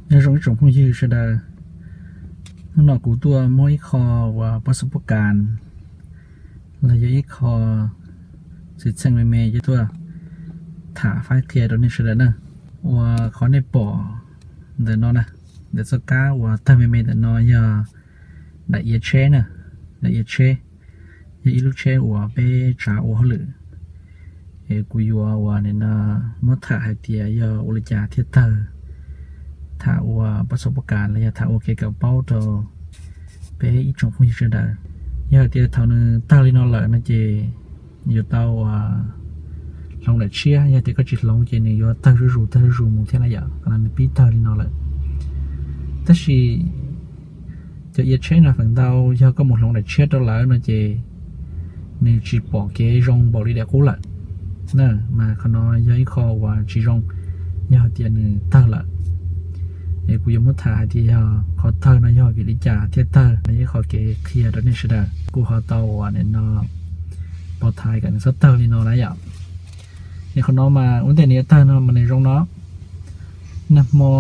Nyob zoo ib tsoom phooj ywg sawv daws, hnub no kuv tuaj muab ib qho uas pab xub pab kas los yog ib qho xwm txheej me me yuav tuaj tham faib qhia rau nej sawv daws na. Uas qhov nej pom ntawm no na, ntawm txoj kab uas tawg me me ntawm no yog daim iav tsheb na, daim iav tsheb yog ib lub tsheb uas peb tsav ua hauj lwm. Es kuv yuav uas nim no muab tham hais tias yog ua li cas thiaj tawg, tham ua pab xub pab kas los yog tham ua kev kawm paub rau peb ib tsoom phooj ywg sawv daws. Yog hais tias thaum nws tawg li no lawm no ces yuav tau uas hloov daim tshiab, yog tias koj tsis hloov ces nws yuav tawg zuj zus tawg zuj zus mus thiab na yom, qhov no nws pib tawg li no lawm. Tab sis cov iav tsheb no feem ntau yog koj mus hloov daim tshiab rau lawm no ces nws tsis pom kev zoo npaum li daim qub lawm na, mas qhov no yog ib qho uas tsis zoo, yog hais tias nws tawg lawm. Es kuv yuav muab tham hais tias yog qhov tawg no yog vim li cas thiaj tawg, yog ib qho kev qhia rau nej sawv daws kuj ho tau uas nim no pov thaiv kom nws txhob tawg li no na yom. Es qhov no mas ua ntej nws yuav tawg no mas nws zoo no, nag hmo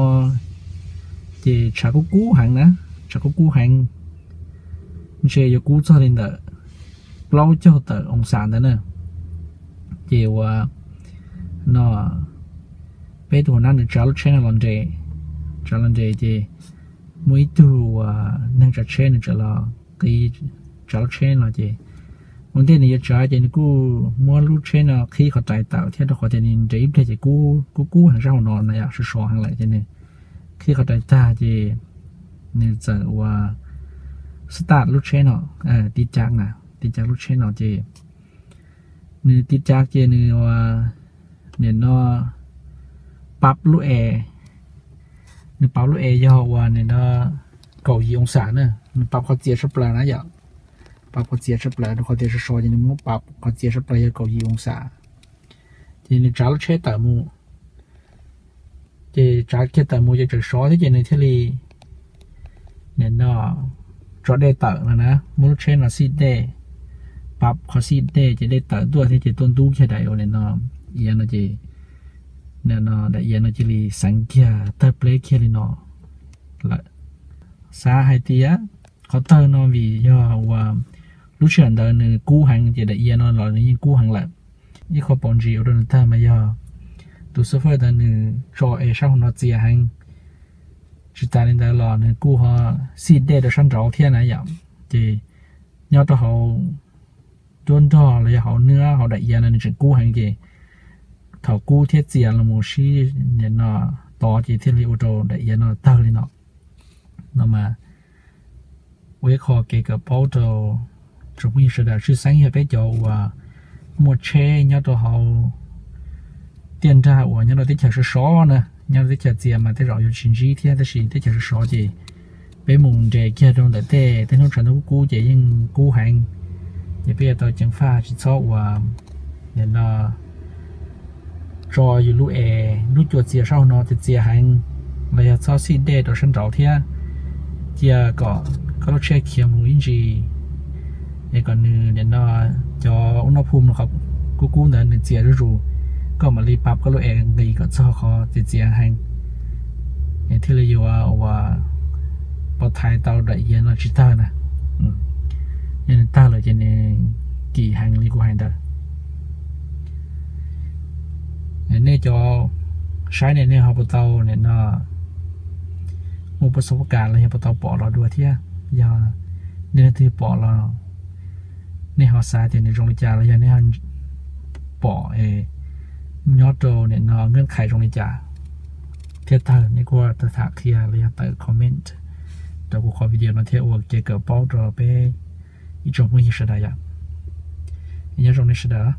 ces tshav kub kub heev na, tshav kub kub heev, ntshe yuav kub txog li ntawm plaub caug tawm oo xas ntawd na. Ces uas no peb tus hau nab nws tsav lub tsheb no los nres, tsav los nres ces muaj ib tug uas neeg tsav tsheb nws txawm los qiv tsav lub tsheb no ces ua ntej nws yuav tsav ces nws kuj muab lub tsheb no qhib qhov rais tawm thiab, rau qhov tias nws nres ib pliag ces kub kub heev sab hauv no na yom, sov sov heev lawm ces nws qhib qhov rais tag ces nws txawm uas start lub tsheb no, tiv cav na, tiv cav lub tsheb no ces nws tiv cav ces nws uas nim no pab lub es, nws pab lub es yog uas nim no kaum yim oo xas na, nws pab qhov txias tshaj plaws na yom, pab qhov txias tshaj plaws, rau qhov tias sov sov ces nws muab pab qhov txias tshaj plaws yog kaum yim oo xas. Ces nws tsav lub tsheb tawm mus, ces tsav kiag tawm mus ces tseem sov thiab ces nws thiaj li nim no tso dej tawm no na, muab lub tsheb no xij dej, pab qhov xij dej ces dej tawm tuaj thiab ces tuaj ntub kiag daim uas nim no iav no ces nim no daim iav no cia li xeev kiag tawg pleb kiag li no lawm. Xav hais tias qhov tawg no vim yog uas lub sij hawm ntawd nws kub heev ces daim iav no los nws yeej kub heev lawm. Ib qho paus ntsis ua rau nws tawg mas yog tus xab fawj ntawd nws tso es sab hauv no txias heev. Tsis tas li ntawd los nws kuj ho xij dej rau sab nraud thiab na yom, ces nyob rau hauv nruab nrog los yog hauv nab hauv daim iav no nws tseem kub heev ces thaum kub thiab txias los mus sib nim no tod ces thiaj li ua rau daim iav no tawg li no. No mas ua ib qho kev kawm paub rau tsoom phooj ywg sawv daws, tshwj xeeb yog peb cov uas muaj tsheb nyob rau hauv tiaj nrag uas nyob rau teb chaws sov sov na, nyob rau teb chaws txias mas tej zaum yuav tsis ntsib thiab, tab sis teb chaws sov sov ces peb mus nres kiag rau ntawm tej tej hnub tshav ntuj kub kub ces yeej kub heev, ces peb yuav tau ceev faj tsis txhob uas nim no tso yus lub es lub cua txias sab hauv no txias txias heev, los yog txhob xij dej rau sab nraud thiab, cia kom koj lub tsheb khiav mus ib ntsis es kom nws nim no cov ub noj phu no qhov kub kub ntawd nws txias zuj zus, koj mam li pab koj lub es nqis kom txog qhov txias txias heev, es thiaj li yuav uas pov thaiv tau daim iav no tsis tawg na. Yog nws tawg lawm ces nws kim heev li kuv hais ntawd. Nej cov saib ne nej ho puas tau nim no muaj pab xub pab kas los yog puas tau pom los dua thiab? Yog nej leej twg pom los nej ho xav tias nws zoo li cas los yog nej pom es nyob rau nim no nkeeb qhais zoo li cas thiab tawg, nej kuj tham qhia los yog tawm comment rau kuv qhov video no thiab ua kev kawm paub rau peb ib tsoom phooj ywg sawv daws yom. Nyob zoo nej sawv daws.